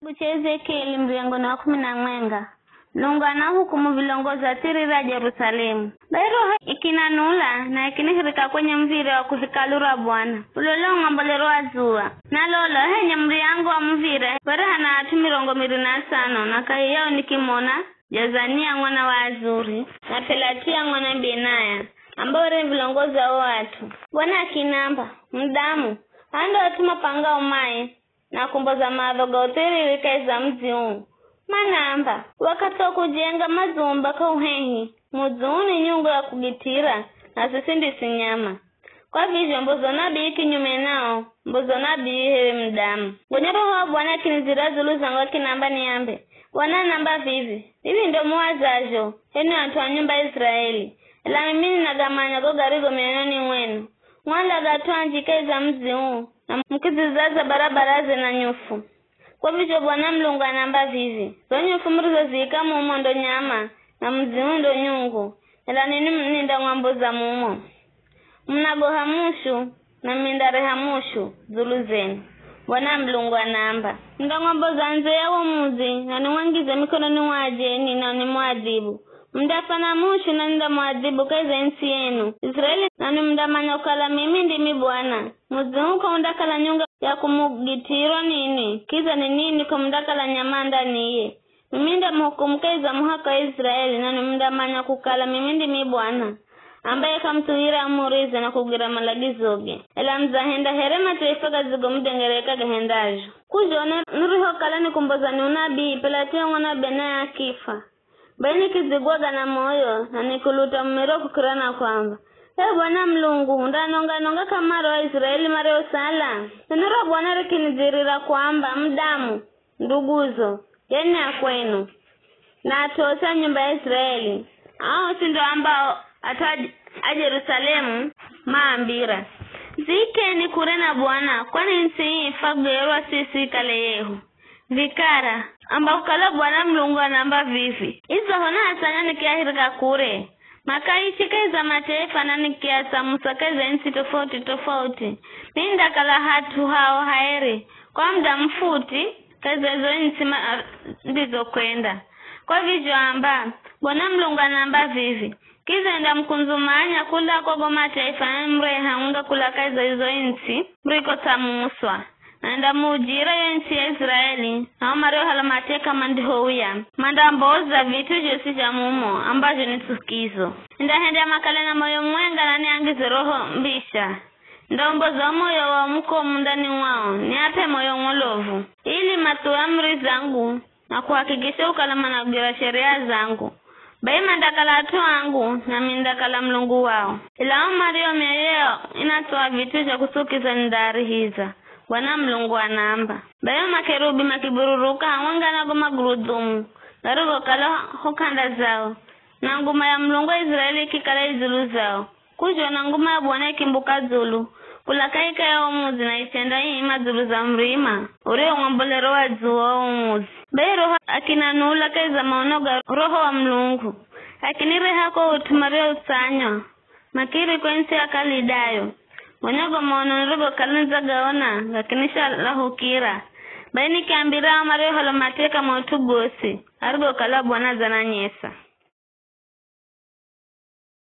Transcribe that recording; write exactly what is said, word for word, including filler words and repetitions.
Kitabu cha Ezekieli, mrengo ni wa kumi na mwenga. Mulungu anahukumu vilongozi athiriri a Jerusalemu. Bai roho ikinanula na ikinihirika kwenye muv̱ire wa kuzikalura Bwana, ulolao ng'ambolero wa dzuwa. Na lolo, henye muriango wa muv̱ire were hana at'u mirongo miri na asano, na kahi yao nikimona Jazania mwana wa Azuri, na Pelatia mwana Benaya, ambao were vilongozi wa o at'u. Bwana akinamba, "Mudamu, aa ndo at'u mapangao mai na kumboza maadho ga uthiriri kahi za mudzi uu. Manaamba, wakathi wa kujenga madzumba k'auhehi, mudzi uu ni nyungu ya kugitira, na siswi ndisi nyama. Kwa vizho mboza unabii kinyume nao, mboza unabii h'ewe mudamu." Gonya Roho wa Bwana akinidzira dzulu zangu akinamba niambe, Bwana anamba vivi, "Vivi ndo muwazazho, enwi at'u a nyumba ya Israeli, ela mimi ninagamanya go garigo mioyoni mwenu. Mwalaga at'u anji kahi za mudzi uu, na mukidzizaza barabaraze na nyufu. Kwa vizho Bwana Mulungu anamba vivi, zo nyufu murizoziika mumo ndo nyama, na mudzi uu ndo nyungu, ela ninwi nindamwamboza mumo. Munagoha mushu, na mindareha mushu dzulu zenu, Bwana Mulungu anamba. Nindamwamboza ndze ya wo mudzi, na nimwangize mikononi mwa ajeni, na nimuadhibu. Mundafwa na mushu, na nindamuadhibu kahi za ntsi yenu, Israeli, nanwi mundamanya kukala mimi ndimi Bwana. Mudzi uu k'aundakala nyungu ya kumugitirwa ninwi, kidza ni ninwi k'amundakala nyama ndaniye. Mimi ndamuhukumu kahi za muhaka wa Israeli, nanwi mundamanya kukala mimi ndimi Bwana, ambaye k'amuthuwira amurize na kugwira malagizoge, ela mudzahenda here mataifa gadzigomudengereka gahendazho. K'uzhona nirihokala nikumboza ni unabii, Pelatia mwana wa Benaya akifa. Bai nikidzigwaga na moyo, na nikuluta mumiro kukira na kwamba, 'Ee Bwana Mulungu, undanonga-nonga kamare o Aisiraeli mariosala?' Neno ra Bwana rikinidzirira kwamba, 'Mudamu, nduguzo, ye ni a kwenu, na at'u osi a nyumba ya Israeli, ao osi ndo ambao at'u a, a Jerusalemu maambira, "Ziikeni kure na Bwana, kwani ntsi ii fwagerwa siswi ikale yehu." Vikara, amba kukala Bwana Mulungu anaamba vivi, "Idzo hona hasanya nikiahirika kure, makaishi kahi za mataifa na nikiatsamusa kahi za ntsi tofauti-tofauti, mi nindakala hat'u hao haeri kwa muda mufuti kahi za izo ntsi ma-, ndizokwenda." Kwa vizho amba, Bwana Mulungu anaamba vivi, "Kidza nindamukundzumanya kula kwa go mataifa na nimurehe hamwenga kula kahi za izo ntsi murikotsamuswa. Na nindamuujira yo ntsi ya Israeli, na o mariohalwa mateka mandihouya, mandamboza vit'u zhosi zha mumo ambazho ni tsukizo. Nindahenda makale na moyo mwenga na niangize roho mbisha. Nindaumboza o moyo wa mukomu ndani mwao, niap'e moyo ng'olovu, ili mathuwe amuri zangu na kuhakikisha kukala managwira sheria zangu. Bai mandakala at'u angu, nami nindakala Mulungu wao. Ela ao mario mioyo yao inathuwa vit'u zha kutsukiza nindaarihiza, Bwana Mulungu anaamba." Bai o makerubi makibururuka hamwenga na go magurudhumu garigokala ho k'anda zao, na nguma ya Mulungu wa Israeli ikikala i dzulu zao. K'uzhona nguma ya Bwana ikimbuka dzulu kula kahikahi ya wo mudzi na ichenda iima dzulu za murima urio ng'ombolero wa dzuwa wa wo mudzi. Bai Roho akinanula kahi za maono ga Roho wa Mulungu, akinireha ko ut'u mariotsanywa, makiri ko ntsi ya Kalidayo. Gonya go maono nirigokala nidzagaona gakinishalahukira. Bai nikiambira ao mariohalwa mateka maut'u gosi arigokala Bwana adzananyesa.